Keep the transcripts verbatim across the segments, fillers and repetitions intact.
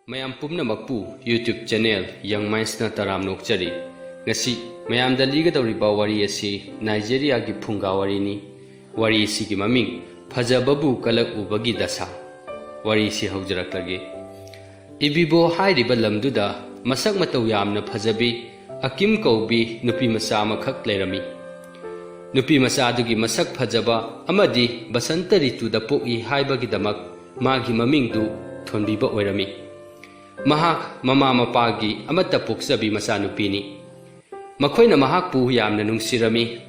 ꯃꯌꯥꯝ ꯄꯨꯝꯅꯃꯛꯄꯨ YouTube channel Young Mindsꯅ ꯇꯔꯥꯝꯅ ꯑꯣꯛꯆꯔꯤ꯫ ꯉꯁꯤ ꯃꯌꯥꯝꯗ ꯂꯤꯒꯗꯧꯔꯤꯕ ꯋꯥꯔꯤ ꯑꯁꯤ ꯅꯥꯏꯖꯦꯔꯤꯌꯥꯒꯤ ꯐꯨꯡꯒꯥ ꯋꯥꯔꯤꯅꯤ꯫ ꯋꯥꯔꯤ ꯑꯁꯤꯒꯤ ꯃꯃꯤꯡ ꯐꯖꯕꯕꯨ ꯀꯂꯛ ꯎꯕꯒꯤ ꯗꯁꯥ꯫ ꯋꯥꯔꯤ ꯑꯁꯤ ꯍꯧꯖꯔꯛꯂꯒꯦ꯫ ꯏꯕꯤꯕꯣ ꯍꯥꯏꯔꯤꯕ ꯂꯝꯗꯨꯗ ꯃꯁꯛ ꯃꯇꯧ ꯌꯥꯝꯅ ꯐꯖꯕꯤ ꯑꯀꯤꯝ ꯀꯧꯕꯤ ꯅꯨꯄꯤ ꯃꯆꯥ ꯑꯃꯈꯛ ꯂꯩꯔꯝꯃꯤ꯫ ꯅꯨꯄꯤ ꯃꯆꯥ ꯑꯗꯨꯒꯤ ꯃꯁꯛ ꯐꯖꯕ ꯑꯃꯗꯤ ꯕꯁꯟꯇ ꯔꯤꯇꯨꯗ ꯄꯣꯛꯏ ꯍꯥꯏꯕꯒꯤꯗꯃꯛ ꯃꯥꯒꯤ ꯃꯃꯤꯡꯗꯨ ꯊꯣꯟꯕꯤꯕ ꯑꯣꯏꯔꯝꯃꯤ꯫ ꯃꯍꯥꯛ ꯃꯃꯥ ꯃꯄꯥꯒꯤ ꯑꯃꯠꯇ ꯄꯣꯛꯆꯕꯤ ꯃꯆꯥꯅꯨꯄꯤꯅꯤ꯫ ꯃꯈꯣꯏꯅ ꯃꯍꯥꯛꯄꯨ ꯌꯥꯝꯅ ꯅꯨꯡꯁꯤꯔꯝꯃꯤ꯫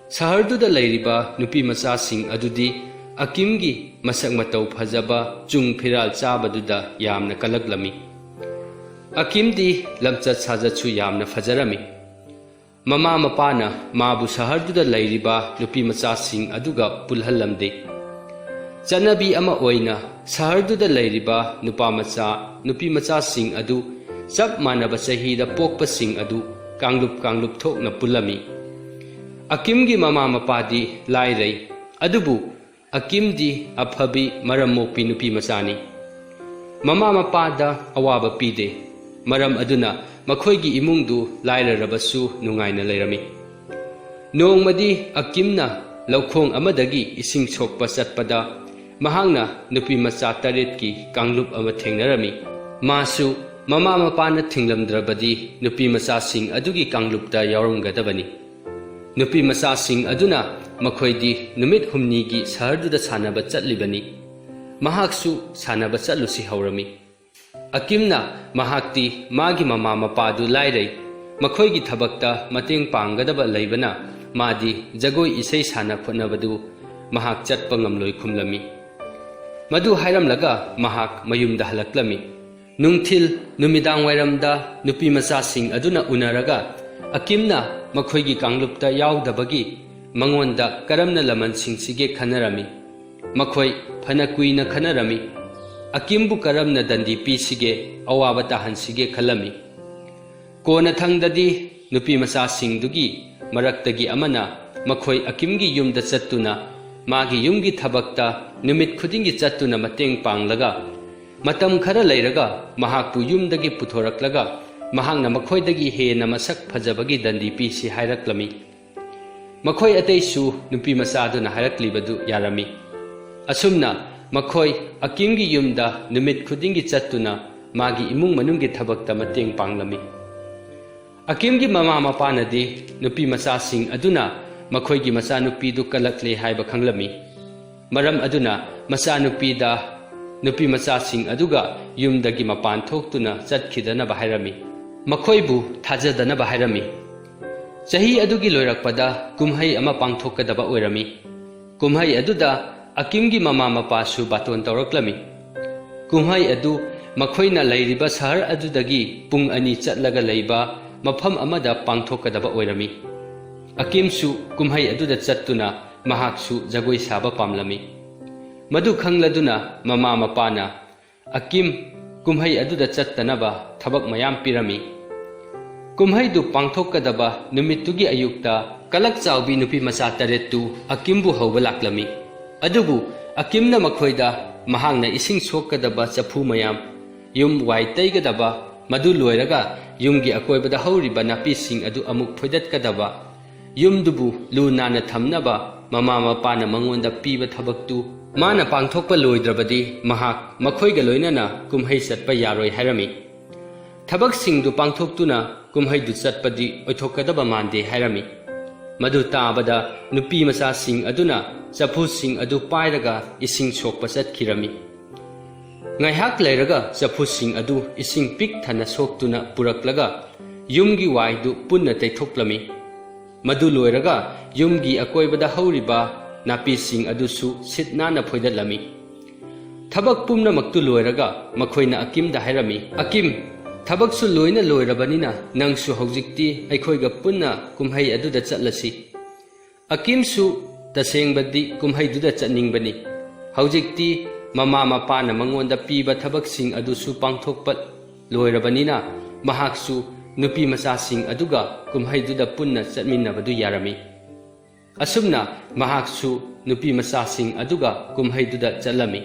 ꯁꯍꯔꯗꯨꯗ ꯂꯩꯔꯤꯕ ꯅꯨꯄꯤ ꯃꯆꯥꯁꯤꯡ ꯑꯗꯨꯗꯤ ꯑꯀꯤꯝꯒꯤ ꯃꯁꯛ ꯃꯇꯧ ꯐꯖꯕ, ꯆꯨꯡ ꯐꯤꯔꯥꯜ ꯆꯥꯕꯗꯨꯗ ꯌꯥꯝꯅ ꯀꯜꯂꯛꯂꯝꯃꯤ꯫ ꯑꯀꯤꯝꯗꯤ ꯂꯝꯆꯠ ꯁꯥꯖꯠꯁꯨ ꯌꯥꯝꯅ ꯐꯖꯔꯝꯃꯤ꯫ ꯃꯃꯥ ꯃꯄꯥꯅ ꯃꯥꯕꯨ ꯁꯍꯔꯗꯨꯗ ꯂꯩꯔꯤꯕ ꯅꯨꯄꯤ ꯃꯆꯥꯁꯤꯡ ꯑꯗꯨꯒ ꯄꯨꯜꯍꯜꯂꯝꯗꯦ꯫ ꯆꯠꯅꯕꯤ ꯑꯃ ꯑꯣꯏꯅ ꯁꯍꯔꯗꯨꯗ ꯂꯩꯔꯤꯕ ꯅꯨꯄꯥ ꯃꯆꯥ, ꯅꯨꯄꯤ ꯃꯆꯥꯁꯤꯡ ꯑꯗꯨ ꯆꯞ ꯃꯥꯟꯅꯕ ꯆꯍꯤꯗ ꯄꯣꯛꯄꯁꯤꯡ ꯑꯗꯨ ꯀꯥꯡꯂꯨꯞ ꯀꯥꯡꯂꯨꯞ ꯊꯣꯛꯅ ꯄꯨꯜꯂꯝꯃꯤ꯫ ꯑꯀꯤꯝꯒꯤ ꯃꯃꯥ ꯃꯄꯥꯗꯤ ꯂꯥꯏꯔꯩ, ꯑꯗꯨꯕꯨ ꯑꯀꯤꯝꯗꯤ ꯑꯐꯕꯤ ꯃꯔꯝ ꯃꯣꯛꯄꯤ ꯅꯨꯄꯤ ꯃꯆꯥꯅꯤ꯫ ꯃꯃꯥ ꯃꯄꯥꯗ ꯑꯋꯥꯕ ꯄꯤꯗꯦ꯫ ꯃꯔꯝ ꯑꯗꯨꯅ ꯃꯈꯣꯏꯒꯤ ꯏꯃꯨꯡꯗꯨ ꯂꯥꯏꯔꯔꯕꯁꯨ ꯅꯨꯡꯉꯥꯏꯅ ꯂꯩꯔꯝꯃꯤ꯫ ꯅꯣꯡꯃꯗꯤ ꯑꯀꯤꯝꯅ ꯂꯧꯈꯣꯡ ꯑꯃꯗꯒꯤ ꯏꯁꯤꯡ ꯁꯣꯛꯄ ꯆꯠꯄꯗ ꯃꯍꯥꯛꯅ ꯅꯨꯄꯤ ꯃꯆꯥ ꯇꯔꯦꯠꯀꯤ ꯀꯥꯡꯂꯨꯞ ꯑꯃ ꯊꯦꯡꯅꯔꯝꯃꯤ꯫ ꯃꯥꯁꯨ ꯃꯃꯥ ꯃꯄꯥꯅ ꯊꯤꯡꯂꯝꯗ꯭ꯔꯕꯗꯤ ꯅꯨꯄꯤ ꯃꯆꯥꯁꯤꯡ ꯑꯗꯨꯒꯤ ꯀꯥꯡꯂꯨꯞꯇ ꯌꯥꯎꯔꯝꯒꯗꯕꯅꯤ꯫ ꯅꯨꯄꯤ ꯃꯆꯥꯁꯤꯡ ꯑꯗꯨꯅ ꯃꯈꯣꯏꯗꯤ ꯅꯨꯃꯤꯠ ꯍꯨꯝꯅꯤꯒꯤ ꯁꯍꯔꯗꯨꯗ ꯁꯥꯟꯅꯕ ꯆꯠꯂꯤꯕꯅꯤ꯫ ꯃꯍꯥꯛꯁꯨ ꯁꯥꯟꯅꯕ ꯆꯠꯂꯨꯁꯤ ꯍꯧꯔꯝꯃꯤ꯫ ꯑꯀꯤꯝꯅ ꯃꯍꯥꯛꯇꯤ ꯃꯥꯒꯤ ꯃꯃꯥ ꯃꯄꯥꯗꯨ ꯂꯥꯏꯔꯩ, ꯃꯈꯣꯏꯒꯤ ꯊꯕꯛꯇ ꯃꯇꯦꯡ ꯄꯥꯡꯒꯗꯕ ꯂꯩꯕꯅ ꯃꯥꯗꯤ ꯖꯒꯣꯏ ꯏꯁꯩ ꯁꯥꯟꯅ ꯈꯣꯠꯅꯕꯗꯨ ꯃꯍꯥꯛ ꯆꯠꯄ ꯉꯝꯂꯣꯏ ꯈꯨꯝꯂꯝꯃꯤ꯫ ꯃꯗꯨ ꯍꯥꯏꯔꯝꯂꯒ ꯃꯍꯥꯛ ꯃꯌꯨꯝꯗ ꯍꯜꯂꯛꯂꯝꯃꯤ꯫ ꯅꯨꯡꯊꯤꯜ ꯅꯨꯃꯤꯗꯥꯡ ꯋꯥꯏꯔꯝꯗ ꯅꯨꯄꯤ ꯃꯆꯥꯁꯤꯡ ꯑꯗꯨꯅ ꯎꯅꯔꯒ ꯑꯀꯤꯝꯅ ꯃꯈꯣꯏꯒꯤ ꯀꯥꯡꯂꯨꯞꯇ ꯌꯥꯎꯗꯕꯒꯤ ꯃꯉꯣꯟꯗ ꯀꯔꯝꯅ ꯂꯃꯟ ꯁꯤꯡꯁꯤꯒꯦ ꯈꯟꯅꯔꯝꯃꯤ꯫ ꯃꯈꯣꯏ ꯐꯅ ꯀꯨꯏꯅ ꯈꯟꯅꯔꯝꯃꯤ꯫ ꯑꯀꯤꯝꯕꯨ ꯀꯔꯝꯅ ꯗꯟꯗꯤ ꯄꯤꯁꯤꯒꯦ, ꯑꯋꯥꯕ ꯇꯥꯍꯟꯁꯤꯒꯦ ꯈꯜꯂꯝꯃꯤ꯫ ꯀꯣꯟꯅꯊꯪꯗꯗꯤ ꯅꯨꯄꯤ ꯃꯆꯥꯁꯤꯡꯗꯨꯒꯤ ꯃꯔꯛꯇꯒꯤ ꯑꯃꯅ ꯃꯈꯣꯏ ꯑꯀꯤꯝꯒꯤ ꯌꯨꯝꯗ ꯆꯠꯇꯨꯅ ꯃꯥꯒꯤ ꯌꯨꯝꯒꯤ ꯊꯕꯛꯇ ꯅꯨꯃꯤꯠ ꯈꯨꯗꯤꯡꯒꯤ ꯆꯠꯇꯨꯅ ꯃꯇꯦꯡ ꯄꯥꯡꯂꯒ ꯃꯇꯝ ꯈꯔ ꯂꯩꯔꯒ ꯃꯍꯥꯛꯄꯨ ꯌꯨꯝꯗꯒꯤ ꯄꯨꯊꯣꯔꯛꯂꯒ ꯃꯍꯥꯛꯅ ꯃꯈꯣꯏꯗꯒꯤ ꯍꯦꯟꯅ ꯃꯁꯛ ꯐꯖꯕꯒꯤ ꯗꯟꯗꯤ ꯄꯤꯁꯤ ꯍꯥꯏꯔꯛꯂꯝꯃꯤ꯫ ꯃꯈꯣꯏ ꯑꯇꯩꯁꯨ ꯅꯨꯄꯤ ꯃꯆꯥꯗꯨꯅ ꯍꯥꯏꯔꯛꯂꯤꯕꯗꯨ ꯌꯥꯔꯝꯃꯤ꯫ ꯑꯁꯨꯝꯅ ꯃꯈꯣꯏ ꯑꯀꯤꯝꯒꯤ ꯌꯨꯝꯗ ꯅꯨꯃꯤꯠ ꯈꯨꯗꯤꯡꯒꯤ ꯆꯠꯇꯨꯅ ꯃꯥꯒꯤ ꯏꯃꯨꯡ ꯃꯅꯨꯡꯒꯤ ꯊꯕꯛꯇ ꯃꯇꯦꯡ ꯄꯥꯡꯂꯝꯃꯤ꯫ ꯑꯀꯤꯝꯒꯤ ꯃꯃꯥ ꯃꯄꯥꯅꯗꯤ ꯅꯨꯄꯤ ꯃꯆꯥꯁꯤꯡ ꯑꯗꯨꯅ ꯃꯈꯣꯏꯒꯤ ꯃꯆꯥꯅꯨꯄꯤꯗꯨ ꯀꯜꯂꯛꯂꯦ ꯍꯥꯏꯕ ꯈꯪꯂꯝꯃꯤ꯫ ꯃꯔꯝ ꯑꯗꯨꯅ ꯃꯆꯥꯅꯨꯄꯤꯗ ꯅꯨꯄꯤ ꯃꯆꯥꯁꯤꯡ ꯑꯗꯨꯒ ꯌꯨꯝꯗꯒꯤ ꯃꯄꯥꯟ ꯊꯣꯛꯇꯨꯅ ꯆꯠꯈꯤꯗꯅꯕ ꯍꯥꯏꯔꯝꯃꯤ꯫ ꯃꯈꯣꯏꯕꯨ ꯊꯥꯖꯗꯅꯕ ꯍꯥꯏꯔꯝꯃꯤ꯫ ꯆꯍꯤ ꯑꯗꯨꯒꯤ ꯂꯣꯏꯔꯛꯄꯗ ꯀꯨꯝꯍꯩ ꯑꯃ ꯄꯥꯡꯊꯣꯛꯀꯗꯕ ꯑꯣꯏꯔꯝꯃꯤ꯫ ꯀꯨꯝꯍꯩ ꯑꯗꯨꯗ ꯑꯀꯤꯝꯒꯤ ꯃꯃꯥ ꯃꯄꯥꯁꯨ ꯕꯥꯇꯣꯟ ꯇꯧꯔꯛꯂꯝꯃꯤ꯫ ꯀꯨꯝꯍꯩ ꯑꯗꯨ ꯃꯈꯣꯏꯅ ꯂꯩꯔꯤꯕ ꯁꯍꯔ ꯑꯗꯨꯗꯒꯤ ꯄꯨꯡ ꯑꯅꯤ ꯆꯠꯂꯒ ꯂꯩꯕ ꯃꯐꯝ ꯑꯃꯗ ꯄꯥꯡꯊꯣꯛꯀꯗꯕ ꯑꯣꯏꯔꯝꯃꯤ꯫ ꯑꯀꯤꯝꯁꯨ ꯀꯨꯝꯍꯩ ꯑꯗꯨꯗ ꯆꯠꯇꯨꯅ ꯃꯍꯥꯛꯁꯨ ꯖꯒꯣꯏ ꯁꯥꯕ ꯄꯥꯝꯂꯝꯃꯤ꯫ ꯃꯗꯨ ꯈꯪꯂꯗꯨꯅ ꯃꯃꯥ ꯃꯄꯥꯅ ꯑꯀꯤꯝ ꯀꯨꯝꯍꯩ ꯑꯗꯨꯗ ꯆꯠꯇꯅꯕ ꯊꯕꯛ ꯃꯌꯥꯝ ꯄꯤꯔꯝꯃꯤ꯫ ꯀꯨꯝꯍꯩꯗꯨ ꯄꯥꯡꯊꯣꯛꯀꯗꯕ ꯅꯨꯃꯤꯠꯇꯨꯒꯤ ꯑꯌꯨꯛꯇ ꯀꯂꯛ ꯆꯥꯎꯕꯤ ꯅꯨꯄꯤ ꯃꯆꯥ ꯇꯔꯦꯠꯇꯨ ꯑꯀꯤꯝꯕꯨ ꯍꯧꯕ ꯂꯥꯛꯂꯝꯃꯤ꯫ ꯑꯗꯨꯕꯨ ꯑꯀꯤꯝꯅ ꯃꯈꯣꯏꯗ ꯃꯍꯥꯛꯅ ꯏꯁꯤꯡ ꯁꯣꯛꯀꯗꯕ ꯆꯐꯨ ꯃꯌꯥꯝ, ꯌꯨꯝ ꯋꯥꯏ ꯇꯩꯒꯗꯕ, ꯃꯗꯨ ꯂꯣꯏꯔꯒ ꯌꯨꯝꯒꯤ ꯑꯀꯣꯏꯕꯗ ꯍꯧꯔꯤꯕ ꯅꯥꯄꯤꯁꯤꯡ ꯑꯗꯨ ꯑꯃꯨꯛ ꯐꯣꯏꯗꯠꯀꯗꯕ, ꯌꯨꯝꯗꯨꯕꯨ ꯂꯨ ꯅꯥꯟꯅ ꯊꯝꯅꯕ ꯃꯃꯥ ꯃꯄꯥꯅ ꯃꯉꯣꯟꯗ ꯄꯤꯕ ꯊꯕꯛꯇꯨ ꯃꯥꯅ ꯄꯥꯡꯊꯣꯛꯄ ꯂꯣꯏꯗ꯭ꯔꯕꯗꯤ ꯃꯍꯥꯛ ꯃꯈꯣꯏꯒ ꯂꯣꯏꯅꯅ ꯀꯨꯝꯍꯩ ꯆꯠꯄ ꯌꯥꯔꯣꯏ ꯍꯥꯏꯔꯝꯃꯤ꯫ ꯊꯕꯛꯁꯤꯡꯗꯨ ꯄꯥꯡꯊꯣꯛꯇꯨꯅ ꯀꯨꯝꯍꯩꯗꯨ ꯆꯠꯄꯗꯤ ꯑꯣꯏꯊꯣꯛꯀꯗꯕ ꯃꯥꯟꯗꯦ ꯍꯥꯏꯔꯝꯃꯤ꯫ ꯃꯗꯨ ꯇꯥꯕꯗ ꯅꯨꯄꯤ ꯃꯆꯥꯁꯤꯡ ꯑꯗꯨꯅ ꯆꯐꯨꯁꯤꯡ ꯑꯗꯨ ꯄꯥꯏꯔꯒ ꯏꯁꯤꯡ ꯁꯣꯛꯄ ꯆꯠꯈꯤꯔꯝꯃꯤ꯫ ꯉꯥꯏꯍꯥꯛ ꯂꯩꯔꯒ ꯆꯐꯨꯁꯤꯡ ꯑꯗꯨ ꯏꯁꯤꯡ ꯄꯤꯛ ꯊꯟꯅ ꯁꯣꯛꯇꯨꯅ ꯄꯨꯔꯛꯂꯒ ꯌꯨꯝꯒꯤ ꯋꯥꯏꯗꯨ ꯄꯨꯟꯅ ꯇꯩꯊꯣꯛꯂꯝꯃꯤ꯫ ꯃꯗꯨ ꯂꯣꯏꯔꯒ ꯌꯨꯝꯒꯤ ꯑꯀꯣꯏꯕꯗ ꯍꯧꯔꯤꯕ ꯅꯥꯄꯤꯁꯤꯡ ꯑꯗꯨꯁꯨ ꯁꯤꯠ ꯅꯥꯟꯅ ꯐꯣꯏꯗꯠꯂꯝꯃꯤ꯫ ꯊꯕꯛ ꯄꯨꯝꯅꯃꯛꯇꯨ ꯂꯣꯏꯔꯒ ꯃꯈꯣꯏꯅ ꯑꯀꯤꯝꯗ ꯍꯥꯏꯔꯝꯃꯤ, "ꯑꯀꯤꯝ, ꯊꯕꯛꯁꯨ ꯂꯣꯏꯅ ꯂꯣꯏꯔꯕꯅꯤꯅ ꯅꯪꯁꯨ ꯍꯧꯖꯤꯛꯇꯤ ꯑꯩꯈꯣꯏꯒ ꯄꯨꯟꯅ ꯀꯨꯝꯍꯩ ꯑꯗꯨꯗ ꯆꯠꯂꯁꯤ꯫" ꯑꯀꯤꯝꯁꯨ ꯇꯁꯦꯡꯕꯗꯤ ꯀꯨꯝꯍꯩꯗꯨꯗ ꯆꯠꯅꯤꯡꯕꯅꯤ꯫ ꯍꯧꯖꯤꯛꯇꯤ ꯃꯃꯥ ꯃꯄꯥꯅ ꯃꯉꯣꯟꯗ ꯄꯤꯕ ꯊꯕꯛꯁꯤꯡ ꯑꯗꯨꯁꯨ ꯄꯥꯡꯊꯣꯛꯄ ꯂꯣꯏꯔꯕꯅꯤꯅ ꯃꯍꯥꯛꯁꯨ ꯅꯨꯄꯤ ꯃꯆꯥꯁꯤꯡ ꯑꯗꯨꯒ ꯀꯨꯝꯍꯩꯗꯨꯗ ꯄꯨꯟꯅ ꯆꯠꯃꯤꯟꯅꯕꯗꯨ ꯌꯥꯔꯝꯃꯤ꯫ ꯑꯁꯨꯝꯅ ꯃꯍꯥꯛꯁꯨ ꯅꯨꯄꯤ ꯃꯆꯥꯁꯤꯡ ꯑꯗꯨꯒ ꯀꯨꯝꯍꯩꯗꯨꯗ ꯆꯠꯂꯝꯃꯤ꯫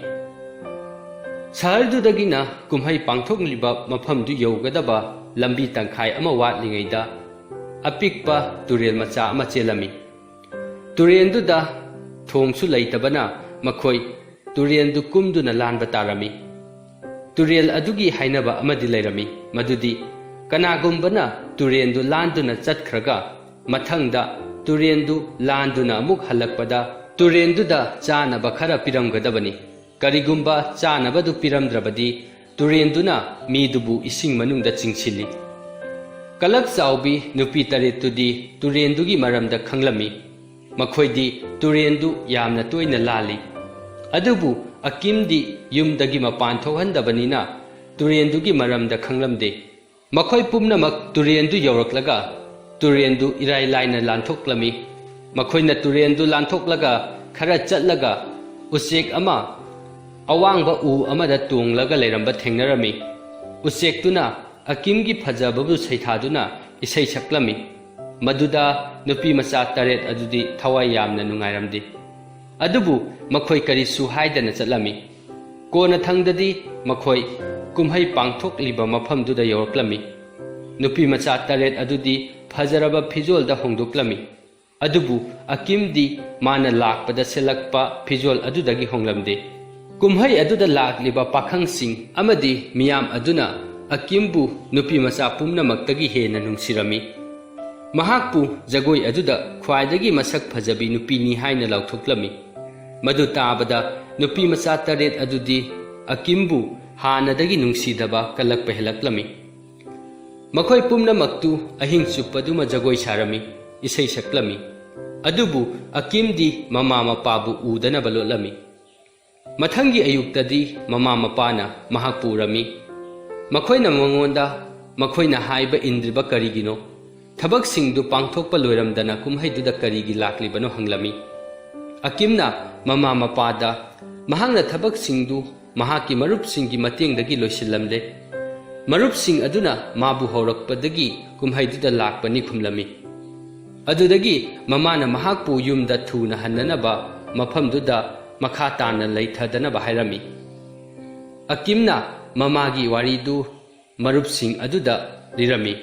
ꯁꯍꯔꯗꯨꯗꯒꯤꯅ ꯀꯨꯝꯍꯩ ꯄꯥꯡꯊꯣꯛꯂꯤꯕ ꯃꯐꯝꯗꯨ ꯌꯧꯒꯗꯕ ꯂꯝꯕꯤ ꯇꯪꯈꯥꯏ ꯑꯃ ꯋꯥꯠꯂꯤꯉꯩꯗ ꯑꯄꯤꯛꯄ ꯇꯨꯔꯦꯜ ꯃꯆꯥ ꯑꯃ ꯆꯦꯜꯂꯝꯃꯤ꯫ ꯇꯨꯔꯦꯜꯗꯨꯗ ꯊꯣꯡꯁꯨ ꯂꯩꯇꯕꯅ ꯃꯈꯣꯏ ꯇꯨꯔꯦꯜꯗꯨ ꯀꯨꯝꯗꯨꯅ ꯂꯥꯟꯕ ꯇꯥꯔꯝꯃꯤ꯫ ꯇꯨꯔꯦꯜ ꯑꯗꯨꯒꯤ ꯍꯥꯏꯅꯕ ꯑꯃꯗꯤ ꯂꯩꯔꯝꯃꯤ, ꯃꯗꯨꯗꯤ ꯀꯅꯥꯒꯨꯝꯕꯅ ꯇꯨꯔꯦꯜꯗꯨ ꯂꯥꯟꯗꯨꯅ ꯆꯠꯈ꯭ꯔꯒ ꯃꯊꯪꯗ ꯇꯨꯔꯦꯜꯗꯨ ꯂꯥꯟꯗꯨꯅ ꯑꯃꯨꯛ ꯍꯜꯂꯛꯄꯗ ꯇꯨꯔꯦꯜꯗꯨꯗ ꯆꯥꯅꯕ ꯈꯔ ꯄꯤꯔꯝꯒꯗꯕꯅꯤ꯫ ꯀꯔꯤꯒꯨꯝꯕ ꯆꯥꯅꯕꯗꯨ ꯄꯤꯔꯝꯗ꯭ꯔꯕꯗꯤ ꯇꯨꯔꯦꯜꯗꯨꯅ ꯃꯤꯗꯨꯕꯨ ꯏꯁꯤꯡ ꯃꯅꯨꯡꯗ ꯆꯤꯡꯁꯤꯜꯂꯤ꯫ ꯀꯂꯛ ꯆꯥꯎꯕꯤ ꯅꯨꯄꯤ ꯇꯔꯦꯠꯇꯨꯗꯤ ꯇꯨꯔꯦꯜꯗꯨꯒꯤ ꯃꯔꯝꯗ ꯈꯪꯂꯝꯃꯤ꯫ ꯃꯈꯣꯏꯗꯤ ꯇꯨꯔꯦꯜꯗꯨ ꯌꯥꯝꯅ ꯇꯣꯏꯅ ꯂꯥꯜꯂꯤ꯫ ꯑꯗꯨꯕꯨ ꯑꯀꯤꯝꯗꯤ ꯌꯨꯝꯗꯒꯤ ꯃꯄꯥꯟ ꯊꯣꯛꯍꯟꯗꯕꯅꯤꯅ ꯇꯨꯔꯦꯜꯗꯨꯒꯤ ꯃꯔꯝꯗ ꯈꯪꯂꯝꯗꯦ꯫ ꯃꯈꯣꯏ ꯄꯨꯝꯅꯃꯛ ꯇꯨꯔꯦꯜꯗꯨ ꯌꯧꯔꯛꯂꯒ ꯇꯨꯔꯦꯜꯗꯨ ꯏꯔꯥꯏ ꯂꯥꯏꯅ ꯂꯥꯟꯊꯣꯛꯂꯝꯃꯤ꯫ ꯃꯈꯣꯏꯅ ꯇꯨꯔꯦꯜꯗꯨ ꯂꯥꯟꯊꯣꯛꯂꯒ ꯈꯔ ꯆꯠꯂꯒ ꯎꯆꯦꯛ ꯑꯃ ꯑꯋꯥꯡꯕ ꯎ ꯑꯃꯗ ꯇꯣꯡꯂꯒ ꯂꯩꯔꯝꯕ ꯊꯦꯡꯅꯔꯝꯃꯤ꯫ ꯎꯆꯦꯛꯇꯨꯅ ꯑꯀꯤꯝꯒꯤ ꯐꯖꯕꯕꯨ ꯁꯩꯊꯥꯗꯨꯅ ꯏꯁꯩ ꯁꯛꯂꯝꯃꯤ꯫ ꯃꯗꯨꯗ ꯅꯨꯄꯤ ꯃꯆꯥ ꯇꯔꯦꯠ ꯑꯗꯨꯗꯤ ꯊꯋꯥꯏ ꯌꯥꯝꯅ ꯅꯨꯡꯉꯥꯏꯔꯝꯗꯦ꯫ ꯑꯗꯨꯕꯨ ꯃꯈꯣꯏ ꯀꯔꯤꯁꯨ ꯍꯥꯏꯗꯅ ꯆꯠꯂꯝꯃꯤ꯫ ꯀꯣꯟꯅꯊꯪꯗꯗꯤ ꯃꯈꯣꯏ ꯀꯨꯝꯍꯩ ꯄꯥꯡꯊꯣꯛꯂꯤꯕ ꯃꯐꯝꯗꯨꯗ ꯌꯧꯔꯛꯂꯝꯃꯤ꯫ ꯅꯨꯄꯤ ꯃꯆꯥ ꯇꯔꯦꯠ ꯑꯗꯨꯗꯤ ꯐꯖꯔꯕ ꯐꯤꯖꯣꯜꯗ ꯍꯣꯡꯗꯣꯛꯂꯝꯃꯤ꯫ ꯑꯗꯨꯕꯨ ꯑꯀꯤꯝꯗꯤ ꯃꯥꯅ ꯂꯥꯛꯄꯗ ꯁꯦꯠꯂꯛꯄ ꯐꯤꯖꯣꯜ ꯑꯗꯨꯗꯒꯤ ꯍꯣꯡꯂꯝꯗꯦ꯫ ꯀꯨꯝꯍꯩ ꯑꯗꯨꯗ ꯂꯥꯛꯂꯤꯕ ꯄꯥꯈꯪꯁꯤꯡ ꯑꯃꯗꯤ ꯃꯤꯌꯥꯝ ꯑꯗꯨꯅ ꯑꯀꯤꯝꯕꯨ ꯅꯨꯄꯤ ꯃꯆꯥ ꯄꯨꯝꯅꯃꯛꯇꯒꯤ ꯍꯦꯟꯅ ꯅꯨꯡꯁꯤꯔꯝꯃꯤ꯫ ꯃꯍꯥꯛꯄꯨ ꯖꯒꯣꯏ ꯑꯗꯨꯗ ꯈ꯭ꯋꯥꯏꯗꯒꯤ ꯃꯁꯛ ꯐꯖꯕꯤ ꯅꯨꯄꯤꯅꯤ ꯍꯥꯏꯅ ꯂꯥꯎꯊꯣꯛꯂꯝꯃꯤ꯫ ꯃꯗꯨ ꯇꯥꯕꯗ ꯅꯨꯄꯤ ꯃꯆꯥ ꯇꯔꯦꯠ ꯑꯗꯨꯗꯤ ꯑꯀꯤꯝꯕꯨ ꯍꯥꯟꯅꯗꯒꯤ ꯅꯨꯡꯁꯤꯗꯕ ꯀꯜꯂꯛꯄ ꯍꯦꯜꯂꯛꯂꯝꯃꯤ꯫ ꯃꯈꯣꯏ ꯄꯨꯝꯅꯃꯛꯇꯨ ꯑꯍꯤꯡ ꯆꯨꯞꯄꯗꯨꯃ ꯖꯒꯣꯏ ꯁꯥꯔꯝꯃꯤ, ꯏꯁꯩ ꯁꯛꯂꯝꯃꯤ꯫ ꯑꯗꯨꯕꯨ ꯑꯀꯤꯝꯗꯤ ꯃꯃꯥ ꯃꯄꯥꯕꯨ ꯎꯗꯅꯕ ꯂꯣꯠꯂꯝꯃꯤ꯫ ꯃꯊꯪꯒꯤ ꯑꯌꯨꯛꯇꯗꯤ ꯃꯃꯥ ꯃꯄꯥꯅ ꯃꯍꯥꯛꯄꯨ ꯎꯔꯝꯃꯤ꯫ ꯃꯈꯣꯏꯅ ꯃꯉꯣꯟꯗ ꯃꯈꯣꯏꯅ ꯍꯥꯏꯕ ꯏꯟꯗ꯭ꯔꯤꯕ ꯀꯔꯤꯒꯤꯅꯣ? ꯊꯕꯛꯁꯤꯡꯗꯨ ꯄꯥꯡꯊꯣꯛꯄ ꯂꯣꯏꯔꯝꯗꯅ ꯀꯨꯝꯍꯩꯗꯨꯗ ꯀꯔꯤꯒꯤ ꯂꯥꯛꯂꯤꯕꯅꯣ ꯍꯪꯂꯝꯃꯤ꯫ ꯑꯀꯤꯝꯅ ꯃꯃꯥ ꯃꯄꯥꯗ ꯃꯍꯥꯛꯅ ꯊꯕꯛꯁꯤꯡꯗꯨ ꯃꯍꯥꯛꯀꯤ ꯃꯔꯨꯞꯁꯤꯡꯒꯤ ꯃꯇꯦꯡꯗꯒꯤ ꯂꯣꯏꯁꯤꯜꯂꯝꯂꯦ꯫ ꯃꯔꯨꯞꯁꯤꯡ ꯑꯗꯨꯅ ꯃꯥꯕꯨ ꯍꯧꯔꯛꯄꯗꯒꯤ ꯀꯨꯝꯍꯩꯗꯨꯗ ꯂꯥꯛꯄꯅꯤ ꯈꯨꯝꯂꯝꯃꯤ꯫ ꯑꯗꯨꯗꯒꯤ ꯃꯃꯥꯅ ꯃꯍꯥꯛꯄꯨ ꯌꯨꯝꯗ ꯊꯨꯅ ꯍꯟꯅꯅꯕ ꯃꯐꯝꯗꯨꯗ ꯃꯈꯥ ꯇꯥꯅ ꯂꯩꯊꯗꯅꯕ ꯍꯥꯏꯔꯝꯃꯤ꯫ ꯑꯀꯤꯝꯅ ꯃꯃꯥꯒꯤ ꯋꯥꯔꯤꯗꯨ ꯃꯔꯨꯞꯁꯤꯡ ꯑꯗꯨꯗ ꯂꯤꯔꯝꯃꯤ꯫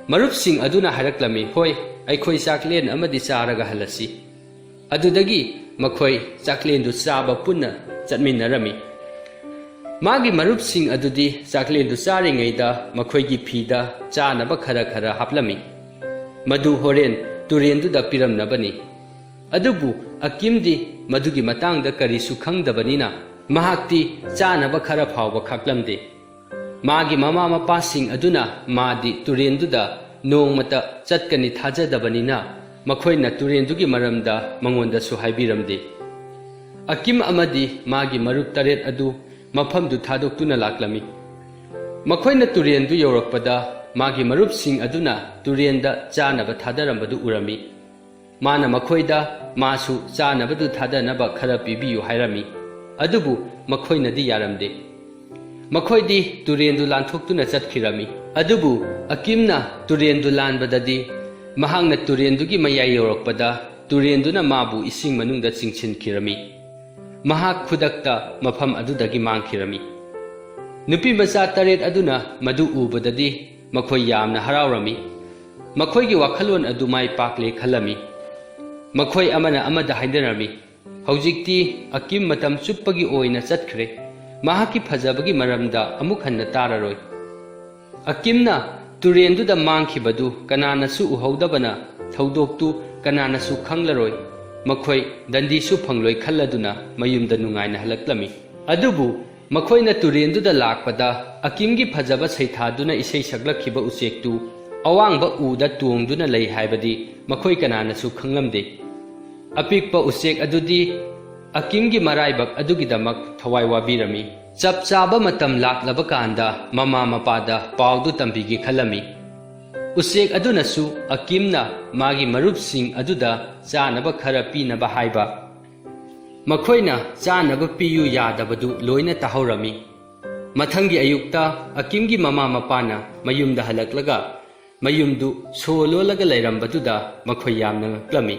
ꯃꯔꯨꯞꯁꯤꯡ ꯑꯗꯨꯅ ꯍꯥꯏꯔꯛꯂꯝꯃꯤ, "ꯍꯣꯏ, ꯑꯩꯈꯣꯏ ꯆꯥꯛꯂꯦꯟ ꯑꯃꯗꯤ ꯆꯥꯔꯒ ꯍꯜꯂꯁꯤ"꯫ ꯑꯗꯨꯗꯒꯤ ꯃꯈꯣꯏ ꯆꯥꯛꯂꯦꯟꯗꯨ ꯆꯥꯕ ꯄꯨꯟꯅ ꯆꯠꯃꯤꯟꯅꯔꯝꯃꯤ꯫ ꯃꯥꯒꯤ ꯃꯔꯨꯞꯁꯤꯡ ꯑꯗꯨꯗꯤ ꯆꯥꯛꯂꯦꯟꯗꯨ ꯆꯥꯔꯤꯉꯩꯗ ꯃꯈꯣꯏꯒꯤ ꯐꯤꯗ ꯆꯥꯅꯕ ꯈꯔ ꯈꯔ ꯍꯥꯞꯂꯝꯃꯤ꯫ ꯃꯗꯨ ꯍꯣꯔꯦꯟ ꯇꯨꯔꯦꯟꯗꯨꯗ ꯄꯤꯔꯝꯅꯕꯅꯤ꯫ ꯑꯗꯨꯕꯨ ꯑꯀꯤꯝꯗꯤ ꯃꯗꯨꯒꯤ ꯃꯇꯥꯡꯗ ꯀꯔꯤꯁꯨ ꯈꯪꯗꯕꯅꯤꯅ, ꯃꯍꯥꯛꯇꯤ ꯆꯥꯅꯕ ꯈꯔ ꯐꯥꯎꯕ ꯈꯥꯛꯂꯝꯗꯦ꯫ ꯃꯥꯒꯤ ꯃꯃꯥ ꯃꯄꯥꯁꯤꯡ ꯑꯗꯨꯅ ꯃꯥꯗꯤ ꯇꯨꯔꯦꯟꯗꯨꯗ ꯅꯣꯡꯃꯇ ꯆꯠꯀꯅꯤ ꯊꯥꯖꯗꯕꯅꯤꯅ, ꯃꯈꯣꯏꯅ ꯇꯨꯔꯦꯟꯗꯨꯒꯤ ꯃꯔꯝꯗ ꯃꯉꯣꯟꯗꯁꯨ ꯍꯥꯏꯕꯤꯔꯝꯗꯦ꯫ ꯑꯀꯤꯝ ꯑꯃꯗꯤ ꯃꯥꯒꯤ ꯃꯔꯨꯞ ꯇꯔꯦꯠ ꯑꯗꯨ ꯃꯐꯝꯗꯨ ꯊꯥꯗꯣꯛꯇꯨꯅ ꯂꯥꯛꯂꯝꯃꯤ꯫ ꯃꯈꯣꯏꯅ ꯇꯨꯔꯦꯟꯗꯨ ꯌꯧꯔꯛꯄꯗ, ꯃꯥꯒꯤ ꯃꯔꯨꯞꯁꯤꯡ ꯑꯗꯨꯅ ꯇꯨꯔꯦꯟꯗ ꯆꯥꯅꯕ ꯊꯥꯗꯔꯝꯕꯗꯨ ꯎꯔꯝꯃꯤ꯫ ꯃꯥꯅ ꯃꯈꯣꯏꯗ ꯃꯥꯁꯨ ꯆꯥꯅꯕꯗꯨ ꯊꯥꯗꯅꯕ ꯈꯔ ꯄꯤꯕꯤꯌꯨ ꯍꯥꯏꯔꯝꯃꯤ꯫ ꯑꯗꯨꯕꯨ ꯃꯈꯣꯏꯅꯗꯤ ꯌꯥꯔꯝꯗꯦ꯫ ꯃꯈꯣꯏꯗꯤ ꯇꯨꯔꯦꯟꯗꯨ ꯂꯥꯟꯊꯣꯛꯇꯨꯅ ꯆꯠꯈꯤꯔꯝꯃꯤ꯫ ꯑꯗꯨꯕꯨ ꯑꯀꯤꯝꯅ ꯇꯨꯔꯦꯟꯗꯨ ꯂꯥꯟꯕꯗꯗꯤ, ꯃꯍꯥꯛꯅ ꯇꯨꯔꯦꯟꯗꯨꯒꯤ ꯃꯌꯥꯏ ꯌꯧꯔꯛꯄꯗ, ꯇꯨꯔꯦꯟꯗꯨꯅ ꯃꯥꯕꯨ ꯏꯁꯤꯡ ꯃꯅꯨꯡꯗ ꯆꯤꯡꯁꯤꯟꯈꯤꯔꯝꯃꯤ꯫ ꯃꯍꯥꯛ ꯈꯨꯗꯛꯇ ꯃꯐꯝ ꯑꯗꯨꯗꯒꯤ ꯃꯥꯡꯈꯤꯔꯝꯃꯤ꯫ ꯅꯨꯄꯤ ꯃꯆꯥ ꯇꯔꯦꯠ ꯑꯗꯨꯅ ꯃꯗꯨ ꯎꯕꯗꯗꯤ, ꯃꯈꯣꯏ ꯌꯥꯝꯅ ꯍꯔꯥꯎꯔꯝꯃꯤ꯫ ꯃꯈꯣꯏꯒꯤ ꯋꯥꯈꯜꯂꯣꯟ ꯑꯗꯨ ꯃꯥꯏ ꯄꯥꯛꯂꯦ ꯈꯜꯂꯝꯃꯤ꯫ ꯃꯈꯣꯏ ꯑꯃꯅ ꯑꯃꯗ ꯍꯥꯏꯅꯔꯝꯃꯤ, "ꯍꯧꯖꯤꯛꯇꯤ ꯑꯀꯤꯝ ꯃꯇꯝ ꯆꯨꯞꯄꯒꯤ ꯑꯣꯏꯅ ꯆꯠꯈ꯭ꯔꯦ꯫ ꯃꯍꯥꯛꯀꯤ ꯐꯖꯕꯒꯤ ꯃꯔꯝꯗ ꯑꯃꯨꯛ ꯍꯟꯅ ꯇꯥꯔꯔꯣꯏ"꯫ ꯑꯀꯤꯝꯅ ꯇꯨꯔꯦꯟꯗꯨꯗ ꯃꯥꯡꯈꯤꯕꯗꯨ ꯀꯅꯥꯅꯁꯨ ꯎꯍꯧꯗꯕꯅ, ꯊꯧꯗꯣꯛꯇꯨ ꯀꯅꯥꯅꯁꯨ ꯈꯪꯂꯔꯣꯏ꯫ ꯃꯈꯣꯏ ꯗꯟꯗꯤꯁꯨ ꯐꯪꯂꯣꯏ ꯈꯜꯂꯗꯨꯅ ꯃꯌꯨꯝꯗ ꯅꯨꯡꯉꯥꯏꯅ ꯍꯜꯂꯛꯂꯝꯃꯤ꯫ ꯑꯗꯨꯕꯨ ꯃꯈꯣꯏꯅ ꯇꯨꯔꯦꯟꯗꯨꯗ ꯂꯥꯛꯄꯗ, ꯑꯀꯤꯝꯒꯤ ꯐꯖꯕ ꯁꯩꯊꯥꯗꯨꯅ ꯏꯁꯩ ꯁꯛꯂꯛꯈꯤꯕ ꯎꯆꯦꯛꯇꯨ ꯑꯋꯥꯡꯕ ꯎꯗ ꯇꯣꯡꯗꯨꯅ ꯂꯩ ꯍꯥꯏꯕꯗꯤ ꯃꯈꯣꯏ ꯀꯅꯥꯅꯁꯨ ꯈꯪꯂꯝꯗꯦ꯫ ꯑꯄꯤꯛꯄ ꯎꯆꯦꯛ ꯑꯗꯨꯗꯤ ꯑꯀꯤꯝꯒꯤ ꯃꯔꯥꯏꯕꯛ ꯑꯗꯨꯒꯤꯗꯃꯛ ꯊꯋꯥꯏ ꯋꯥꯕꯤꯔꯝꯃꯤ꯫ ꯆꯞ ꯆꯥꯕ ꯃꯇꯝ ꯂꯥꯛꯂꯕ ꯀꯥꯟꯗ ꯃꯃꯥ ꯃꯄꯥꯗ ꯄꯥꯎꯗꯨ ꯇꯝꯕꯤꯒꯦ ꯈꯜꯂꯝꯃꯤ꯫ ꯎꯆꯦꯛ ꯑꯗꯨꯅꯁꯨ ꯑꯀꯤꯝꯅ ꯃꯥꯒꯤ ꯃꯔꯨꯞꯁꯤꯡ ꯑꯗꯨꯗ ꯆꯥꯅꯕ ꯈꯔ ꯄꯤꯅꯕ ꯍꯥꯏꯕ꯫ ꯃꯈꯣꯏꯅ ꯆꯥꯅꯕ ꯄꯤꯌꯨ ꯌꯥꯗꯕꯗꯨ ꯂꯣꯏꯅ ꯇꯥꯍꯧꯔꯝꯃꯤ꯫ ꯃꯊꯪꯒꯤ ꯑꯌꯨꯛꯇ ꯑꯀꯤꯝꯒꯤ ꯃꯃꯥ ꯃꯄꯥꯅ ꯃꯌꯨꯝꯗ ꯍꯜꯂꯛꯂꯒ ꯃꯌꯨꯝꯗꯨ ꯁꯣ ꯂꯣꯜꯂꯒ ꯂꯩꯔꯝꯕꯗꯨꯗ ꯃꯈꯣꯏ ꯌꯥꯝꯅ ꯉꯛꯂꯝꯃꯤ꯫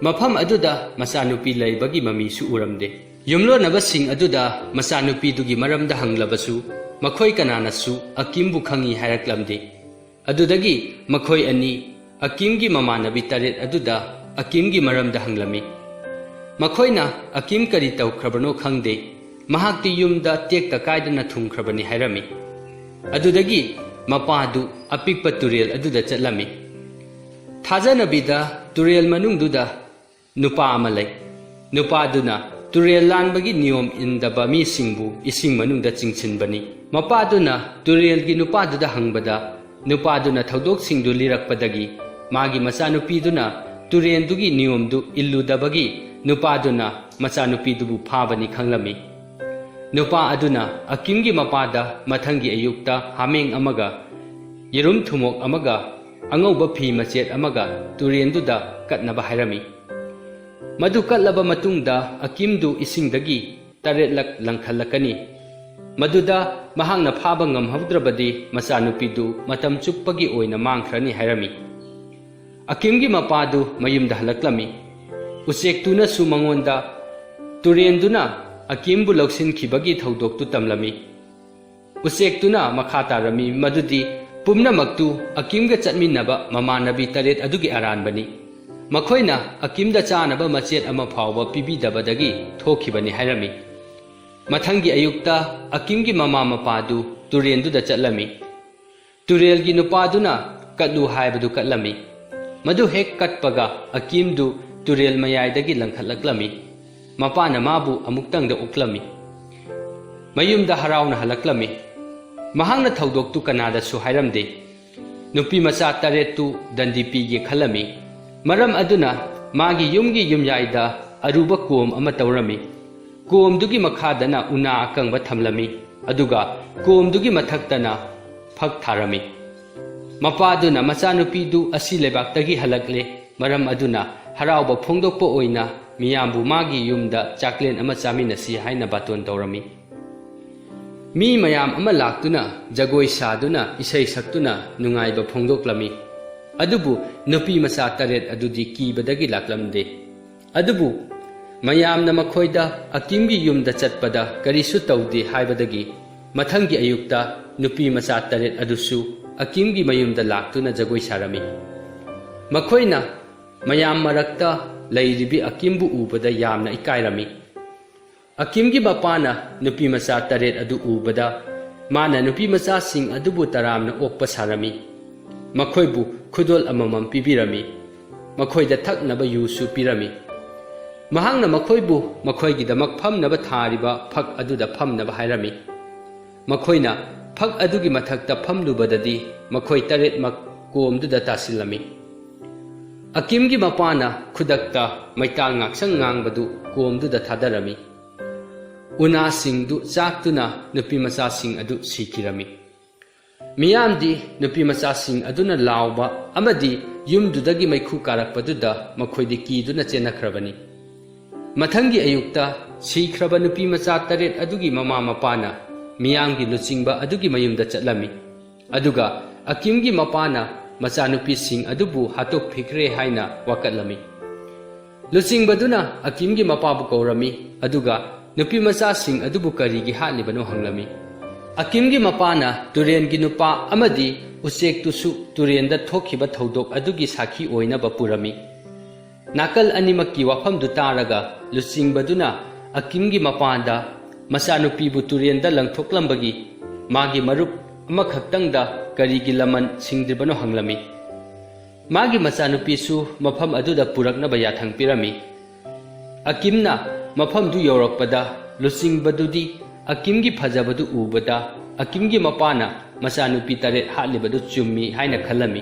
ꯃꯐꯝ ꯑꯗꯨꯗ ꯃꯆꯥꯅꯨꯄꯤ ꯂꯩꯕꯒꯤ ꯃꯃꯤꯁꯨ ꯎꯔꯝꯗꯦ꯫ ꯌꯨꯝꯂꯣꯟꯅꯕꯁꯤꯡ ꯑꯗꯨꯗ ꯃꯆꯥꯅꯨꯄꯤꯗꯨꯒꯤ ꯃꯔꯝꯗ ꯍꯪꯂꯕꯁꯨ, ꯃꯈꯣꯏ ꯀꯅꯥꯅꯁꯨ ꯑꯀꯤꯝꯕꯨ ꯈꯪꯏ ꯍꯥꯏꯔꯛꯂꯝꯗꯦ꯫ ꯑꯗꯨꯗꯒꯤ ꯃꯈꯣꯏ ꯑꯅꯤ ꯑꯀꯤꯝꯒꯤ ꯃꯃꯥꯟꯅꯕꯤ ꯇꯔꯦꯠ ꯑꯗꯨꯗ ꯑꯀꯤꯝꯒꯤ ꯃꯔꯝꯗ ꯍꯪꯂꯝꯃꯤ꯫ ꯃꯈꯣꯏꯅ ꯑꯀꯤꯝ ꯀꯔꯤ ꯇꯧꯈ꯭ꯔꯕꯅꯣ ꯈꯪꯗꯦ, ꯃꯍꯥꯛꯇꯤ ꯌꯨꯝꯗ ꯇꯦꯛꯇ ꯀꯥꯏꯗꯅ ꯊꯨꯡꯈ꯭ꯔꯕꯅꯤ ꯍꯥꯏꯔꯝꯃꯤ꯫ ꯑꯗꯨꯗꯒꯤ ꯃꯄꯥꯗꯨ ꯑꯄꯤꯛꯄ ꯇꯨꯔꯦꯜ ꯑꯗꯨꯗ ꯆꯠꯂꯝꯃꯤ꯫ ꯊꯥꯖꯅꯕꯤꯗ ꯇꯨꯔꯦꯜ ꯃꯅꯨꯡꯗꯨꯗ ꯅꯨꯄꯥ ꯑꯃ ꯂꯩ꯫ ꯅꯨꯄꯥꯗꯨꯅ ꯇꯨꯔꯦꯜ ꯂꯥꯟꯕꯒꯤ ꯅꯤꯌꯣꯝ ꯏꯟꯗꯕ ꯃꯤꯁꯤꯡꯕꯨ ꯏꯁꯤꯡ ꯃꯅꯨꯡꯗ ꯆꯤꯡꯁꯤꯟꯕꯅꯤ꯫ ꯃꯄꯥꯗꯨꯅ ꯇꯨꯔꯦꯜꯒꯤ ꯅꯨꯄꯥꯗꯨꯗ ꯍꯪꯕꯗ, ꯅꯨꯄꯥꯗꯨꯅ ꯊꯧꯗꯣꯛꯁꯤꯡꯗꯨ ꯂꯤꯔꯛꯄꯗꯒꯤ ꯃꯥꯒꯤ ꯃꯆꯥꯅꯨꯄꯤꯗꯨꯅ ꯇꯨꯔꯦꯜꯗꯨꯒꯤ ꯅꯤꯌꯣꯝꯗꯨ ꯏꯜꯂꯨꯗꯕꯒꯤ ꯅꯨꯄꯥꯗꯨꯅ ꯃꯆꯥꯅꯨꯄꯤꯗꯨꯕꯨ ꯐꯥꯕꯅꯤ ꯈꯪꯂꯝꯃꯤ꯫ ꯅꯨꯄꯥ ꯑꯗꯨꯅ ꯑꯀꯤꯝꯒꯤ ꯃꯄꯥꯗ ꯃꯊꯪꯒꯤ ꯑꯌꯨꯛꯇ ꯍꯥꯃꯦꯡ ꯑꯃꯒ, ꯌꯦꯔꯨꯝ ꯊꯨꯃꯣꯛ ꯑꯃꯒ, ꯑꯉꯧꯕ ꯐꯤ ꯃꯆꯦꯠ ꯑꯃꯒ ꯇꯨꯔꯦꯜꯗꯨꯗ ꯀꯠꯅꯕ ꯍꯥꯏꯔꯝꯃꯤ꯫ ꯃꯗꯨ ꯀꯠꯂꯕ ꯃꯇꯨꯡꯗ ꯑꯀꯤꯝꯗꯨ ꯏꯁꯤꯡꯗꯒꯤ ꯇꯔꯦꯠꯂꯛ ꯂꯪꯈꯠꯂꯛꯀꯅꯤ꯫ ꯃꯗꯨꯗ ꯃꯍꯥꯛꯅ ꯐꯥꯕ ꯉꯝꯍꯧꯗ꯭ꯔꯕꯗꯤ ꯃꯆꯥꯅꯨꯄꯤꯗꯨ ꯃꯇꯝ ꯆꯨꯞꯄꯒꯤ ꯑꯣꯏꯅ ꯃꯥꯡꯈ꯭ꯔꯅꯤ ꯍꯥꯏꯔꯝꯃꯤ꯫ ꯑꯀꯤꯝꯒꯤ ꯃꯄꯥꯗꯨ ꯃꯌꯨꯝꯗ ꯍꯜꯂꯛꯂꯝꯃꯤ꯫ ꯎꯆꯦꯛꯇꯨꯅꯁꯨ ꯃꯉꯣꯟꯗ ꯇꯨꯔꯦꯟꯗꯨꯅ ꯑꯀꯤꯝꯕꯨ ꯂꯧꯁꯤꯟꯈꯤꯕꯒꯤ ꯊꯧꯗꯣꯛꯇꯨ ꯇꯝꯂꯝꯃꯤ꯫ ꯎꯆꯦꯛꯇꯨꯅ ꯃꯈꯥ ꯇꯥꯔꯝꯃꯤ ꯃꯗꯨꯗꯤ ꯄꯨꯝꯅꯃꯛꯇꯨ ꯑꯀꯤꯝꯒ ꯆꯠꯃꯤꯟꯅꯕ ꯃꯃꯥꯟꯅꯕꯤ ꯇꯔꯦꯠ ꯑꯗꯨꯒꯤ ꯑꯔꯥꯟꯕꯅꯤ꯫ ꯃꯈꯣꯏꯅ ꯑꯀꯤꯝꯗ ꯆꯥꯅꯕ ꯃꯆꯦꯠ ꯑꯃ ꯐꯥꯎꯕ ꯄꯤꯕꯤꯗꯕꯗꯒꯤ ꯊꯣꯛꯈꯤꯕꯅꯤ ꯍꯥꯏꯔꯝꯃꯤ꯫ ꯃꯊꯪꯒꯤ ꯑꯌꯨꯛꯇ ꯑꯀꯤꯝꯒꯤ ꯃꯃꯥ ꯃꯄꯥꯗꯨ ꯇꯨꯔꯦꯟꯗꯨꯗ ꯆꯠꯂꯝꯃꯤ꯫ ꯇꯨꯔꯦꯜꯒꯤ ꯅꯨꯄꯥꯗꯨꯅ ꯀꯠꯂꯨ ꯍꯥꯏꯕꯗꯨ ꯀꯠꯂꯝꯃꯤ꯫ ꯃꯗꯨ ꯍꯦꯛ ꯀꯠꯄꯒ ꯑꯀꯤꯝꯗꯨ ꯇꯨꯔꯦꯜ ꯃꯌꯥꯏꯗꯒꯤ ꯂꯪꯈꯠꯂꯛꯂꯝꯃꯤ꯫ ꯃꯄꯥꯅ ꯃꯥꯕꯨ ꯑꯃꯨꯛꯇꯪꯗ ꯑꯣꯛꯂꯝꯃꯤ꯫ ꯃꯌꯨꯝꯗ ꯍꯔꯥꯎꯅ ꯍꯜꯂꯛꯂꯝꯃꯤ꯫ ꯃꯍꯥꯛꯅ ꯊꯧꯗꯣꯛꯇꯨ ꯀꯅꯥꯗꯁꯨ ꯍꯥꯏꯔꯝꯗꯦ꯫ ꯅꯨꯄꯤ ꯃꯆꯥ ꯇꯔꯦꯠꯇꯨ ꯗꯟꯗꯤ ꯄꯤꯒꯦ ꯈꯜꯂꯝꯃꯤ꯫ ꯃꯔꯝ ꯑꯗꯨꯅ ꯃꯥꯒꯤ ꯌꯨꯝꯒꯤ ꯌꯨꯝꯌꯥꯏꯗ ꯑꯔꯨꯕ ꯀꯣꯝ ꯑꯃ ꯇꯧꯔꯝꯃꯤ꯫ ꯀꯣꯝꯗꯨꯒꯤ ꯃꯈꯥꯗꯅ ꯎꯅꯥ ꯑꯀꯪꯕ ꯊꯝꯂꯝꯃꯤ, ꯑꯗꯨꯒ ꯀꯣꯝꯗꯨꯒꯤ ꯃꯊꯛꯇꯅ ꯐꯛ ꯊꯥꯔꯝꯃꯤ꯫ ꯃꯄꯥꯗꯨꯅ ꯃꯆꯥꯅꯨꯄꯤꯗꯨ ꯑꯁꯤ ꯂꯩꯕꯥꯛꯇꯒꯤ ꯍꯜꯂꯛꯂꯦ, ꯃꯔꯝ ꯑꯗꯨꯅ ꯍꯔꯥꯎꯕ ꯐꯣꯡꯗꯣꯛꯄ ꯑꯣꯏꯅ ꯃꯤꯌꯥꯝꯕꯨ ꯃꯥꯒꯤ ꯌꯨꯝꯗ ꯆꯥꯛꯂꯦꯟ ꯑꯃ ꯆꯥꯃꯤꯟꯅꯁꯤ ꯍꯥꯏꯅ ꯕꯥꯇꯣꯟ ꯇꯧꯔꯝꯃꯤ꯫ ꯃꯤ ꯃꯌꯥꯝ ꯑꯃ ꯂꯥꯛꯇꯨꯅ ꯖꯒꯣꯏ ꯁꯥꯗꯨꯅ ꯏꯁꯩ ꯁꯛꯇꯨꯅ ꯅꯨꯡꯉꯥꯏꯕ ꯐꯣꯡꯗꯣꯛꯂꯝꯃꯤ꯫ ꯑꯗꯨꯕꯨ ꯅꯨꯄꯤ ꯃꯆꯥ ꯇꯔꯦꯠ ꯑꯗꯨꯗꯤ ꯀꯤꯕꯗꯒꯤ ꯂꯥꯛꯂꯝꯗꯦ꯫ ꯑꯗꯨꯕꯨ ꯃꯌꯥꯝꯅ ꯃꯈꯣꯏꯗ ꯑꯀꯤꯝꯒꯤ ꯌꯨꯝꯗ ꯆꯠꯄꯗ ꯀꯔꯤꯁꯨ ꯇꯧꯗꯦ ꯍꯥꯏꯕꯗꯒꯤ ꯃꯊꯪꯒꯤ ꯑꯌꯨꯛꯇ ꯅꯨꯄꯤ ꯃꯆꯥ ꯇꯔꯦꯠ ꯑꯗꯨꯁꯨ ꯑꯀꯤꯝꯒꯤ ꯃꯌꯨꯝꯗ ꯂꯥꯛꯇꯨꯅ ꯖꯒꯣꯏ ꯁꯥꯔꯝꯃꯤ꯫ ꯃꯈꯣꯏꯅ ꯃꯌꯥꯝ ꯃꯔꯛꯇ ꯂꯩꯔꯤꯕꯤ ꯑꯀꯤꯝꯕꯨ ꯎꯕꯗ ꯌꯥꯝꯅ ꯏꯀꯥꯏꯔꯝꯃꯤ꯫ ꯑꯀꯤꯝꯒꯤ ꯃꯄꯥꯅ ꯅꯨꯄꯤ ꯃꯆꯥ ꯇꯔꯦꯠ ꯑꯗꯨ ꯎꯕꯗ ꯃꯥꯅ ꯅꯨꯄꯤ ꯃꯆꯥꯁꯤꯡ ꯑꯗꯨꯕꯨ ꯇꯔꯥꯝꯅ ꯑꯣꯛꯄ ꯁꯥꯔꯝꯃꯤ꯫ ꯃꯈꯣꯏꯕꯨ ꯈꯨꯗꯣꯜ ꯑꯃꯃꯝ ꯄꯤꯕꯤꯔꯝꯃꯤ꯫ ꯃꯈꯣꯏꯗ ꯊꯛꯅꯕ ꯌꯨꯁꯨ ꯄꯤꯔꯝꯃꯤ꯫ ꯃꯍꯥꯛꯅ ꯃꯈꯣꯏꯕꯨ ꯃꯈꯣꯏꯒꯤꯗꯃꯛ ꯐꯝꯅꯕ ꯊꯥꯔꯤꯕ ꯐꯛ ꯑꯗꯨꯗ ꯐꯝꯅꯕ ꯍꯥꯏꯔꯝꯃꯤ꯫ ꯃꯈꯣꯏꯅ ꯐꯛ ꯑꯗꯨꯒꯤ ꯃꯊꯛꯇ ꯐꯝꯂꯨꯕꯗꯗꯤ ꯃꯈꯣꯏ ꯇꯔꯦꯠꯃꯛ ꯀꯣꯝꯗꯨꯗ ꯇꯥꯁꯤꯜꯂꯝꯃꯤ꯫ ꯑꯀꯤꯝꯒꯤ ꯃꯄꯥꯅ ꯈꯨꯗꯛꯇ ꯃꯩꯇꯥꯜ ꯉꯥꯛꯁꯪ ꯉꯥꯡꯕꯗꯨ ꯀꯣꯝꯗꯨꯗ ꯊꯥꯗꯔꯝꯃꯤ꯫ ꯎꯅꯥꯁꯤꯡꯗꯨ ꯆꯥꯛꯇꯨꯅ ꯅꯨꯄꯤ ꯃꯆꯥꯁꯤꯡ ꯑꯗꯨ ꯁꯤꯈꯤꯔꯝꯃꯤ꯫ ꯃꯤꯌꯥꯝꯗꯤ ꯅꯨꯄꯤ ꯃꯆꯥꯁꯤꯡ ꯑꯗꯨꯅ ꯂꯥꯎꯕ ꯑꯃꯗꯤ ꯌꯨꯝꯗꯨꯗꯒꯤ ꯃꯩꯈꯨ ꯀꯥꯔꯛꯄꯗꯨꯗ ꯃꯈꯣꯏꯗꯤ ꯀꯤꯗꯨꯅ ꯆꯦꯟꯅꯈ꯭ꯔꯕꯅꯤ꯫ ꯃꯊꯪꯒꯤ ꯑꯌꯨꯛꯇ ꯁꯤꯈ꯭ꯔꯕ ꯅꯨꯄꯤ ꯃꯆꯥ ꯇꯔꯦꯠ ꯑꯗꯨꯒꯤ ꯃꯃꯥ ꯃꯄꯥꯅ ꯃꯤꯌꯥꯝꯒꯤ ꯂꯨꯆꯤꯡꯕ ꯑꯗꯨꯒꯤ ꯃꯌꯨꯝꯗ ꯆꯠꯂꯝꯃꯤ꯫ ꯑꯗꯨꯒ ꯑꯀꯤꯝꯒꯤ ꯃꯄꯥꯅ ꯃꯆꯥꯅꯨꯄꯤꯁꯤꯡ ꯑꯗꯨꯕꯨ ꯍꯥꯠꯇꯣꯛꯄꯤꯈ꯭ꯔꯦ ꯍꯥꯏꯅ ꯋꯥꯀꯠꯂꯝꯃꯤ꯫ ꯂꯨꯆꯤꯡꯕꯗꯨꯅ ꯑꯀꯤꯝꯒꯤ ꯃꯄꯥꯕꯨ ꯀꯧꯔꯝꯃꯤ, ꯑꯗꯨꯒ ꯅꯨꯄꯤ ꯃꯆꯥꯁꯤꯡ ꯑꯗꯨꯕꯨ ꯀꯔꯤꯒꯤ ꯍꯥꯠꯂꯤꯕꯅꯣ ꯍꯪꯂꯝꯃꯤ꯫ ꯑꯀꯤꯝꯒꯤ ꯃꯄꯥꯅ ꯇꯨꯔꯦꯟꯒꯤ ꯅꯨꯄꯥ ꯑꯃꯗꯤ ꯎꯆꯦꯛꯇꯨꯁꯨ ꯇꯨꯔꯦꯟꯗ ꯊꯣꯛꯈꯤꯕ ꯊꯧꯗꯣꯛ ꯑꯗꯨꯒꯤ ꯁꯥꯈꯤ ꯑꯣꯏꯅꯕ ꯄꯨꯔꯝꯃꯤ꯫ ꯅꯥꯀꯜ ꯑꯅꯤꯃꯛꯀꯤ ꯋꯥꯐꯝꯗꯨ ꯇꯥꯔꯒ ꯂꯨꯆꯤꯡꯕꯗꯨꯅ ꯑꯀꯤꯝꯒꯤ ꯃꯄꯥꯗ ꯃꯆꯥꯅꯨꯄꯤꯕꯨ ꯇꯨꯔꯦꯟꯗ ꯂꯪꯊꯣꯛꯂꯝꯕꯒꯤ ꯃꯥꯒꯤ ꯃꯔꯨꯞ ꯑꯃꯈꯛꯇꯪꯗ ꯀꯔꯤꯒꯤ ꯂꯃꯟ ꯁꯤꯡꯗ꯭ꯔꯤꯕꯅꯣ ꯍꯪꯂꯝꯃꯤ꯫ ꯃꯥꯒꯤ ꯃꯆꯥꯅꯨꯄꯤꯁꯨ ꯃꯐꯝ ꯑꯗꯨꯗ ꯄꯨꯔꯛꯅꯕ ꯌꯥꯊꯪ ꯄꯤꯔꯝꯃꯤ꯫ ꯑꯀꯤꯝꯅ ꯃꯐꯝꯗꯨ ꯌꯧꯔꯛꯄꯗ ꯂꯨꯆꯤꯡꯕꯗꯨꯗꯤ ꯑꯀꯤꯝꯒꯤ ꯐꯖꯕꯗꯨ ꯎꯕꯗ ꯑꯀꯤꯝꯒꯤ ꯃꯄꯥꯅ ꯃꯆꯥꯅꯨꯄꯤ ꯇꯔꯦꯠ ꯍꯥꯠꯂꯤꯕꯗꯨ ꯆꯨꯝꯃꯤ ꯍꯥꯏꯅ ꯈꯜꯂꯝꯃꯤ꯫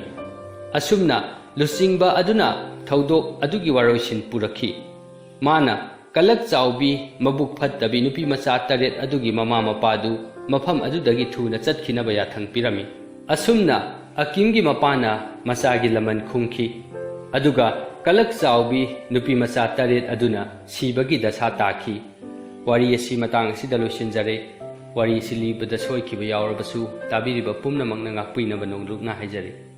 ꯑꯁꯨꯝꯅ ꯂꯨꯆꯤꯡꯕ ꯑꯗꯨꯅ ꯊꯧꯗꯣꯛ ꯑꯗꯨꯒꯤ ꯋꯥꯔꯣꯏꯁꯤꯟ ꯄꯨꯔꯛꯈꯤ꯫ ꯃꯥꯅ ꯀꯂꯛ ꯆꯥꯎꯕꯤ, ꯃꯕꯨꯛ ꯐꯠꯇꯕꯤ ꯅꯨꯄꯤ ꯃꯆꯥ ꯇꯔꯦꯠ ꯑꯗꯨꯒꯤ ꯃꯃꯥ ꯃꯄꯥꯗꯨ ꯃꯐꯝ ꯑꯗꯨꯗꯒꯤ ꯊꯨꯅ ꯆꯠꯈꯤꯅꯕ ꯌꯥꯊꯪ ꯄꯤꯔꯝꯃꯤ꯫ ꯑꯁꯨꯝꯅ ꯑꯀꯤꯝꯒꯤ ꯃꯄꯥꯅ ꯃꯆꯥꯒꯤ ꯂꯃꯟ ꯈꯨꯝꯈꯤ꯫ ꯑꯗꯨꯒ ꯀꯂꯛ ꯆꯥꯎꯕꯤ ꯅꯨꯄꯤ ꯃꯆꯥ ꯇꯔꯦꯠ ꯑꯗꯨꯅ ꯁꯤꯕꯒꯤ ꯗꯁꯥ ꯇꯥꯈꯤ꯫ ꯋꯥꯔꯤ ꯑꯁꯤ ꯃꯇꯥꯡ ꯑꯁꯤꯗ ꯂꯣꯏꯁꯤꯟꯖꯔꯦ꯫ ꯋꯥꯔꯤ ꯑꯁꯤ ꯂꯤꯕꯗ ꯁꯣꯏꯈꯤꯕ ꯌꯥꯎꯔꯕꯁꯨ ꯇꯥꯕꯤꯔꯤꯕ ꯄꯨꯝꯅꯃꯛꯅ ꯉꯥꯛꯄꯤꯅꯕ ꯅꯣꯡꯂꯨꯛꯅ ꯍꯥꯏꯖꯔꯤ꯫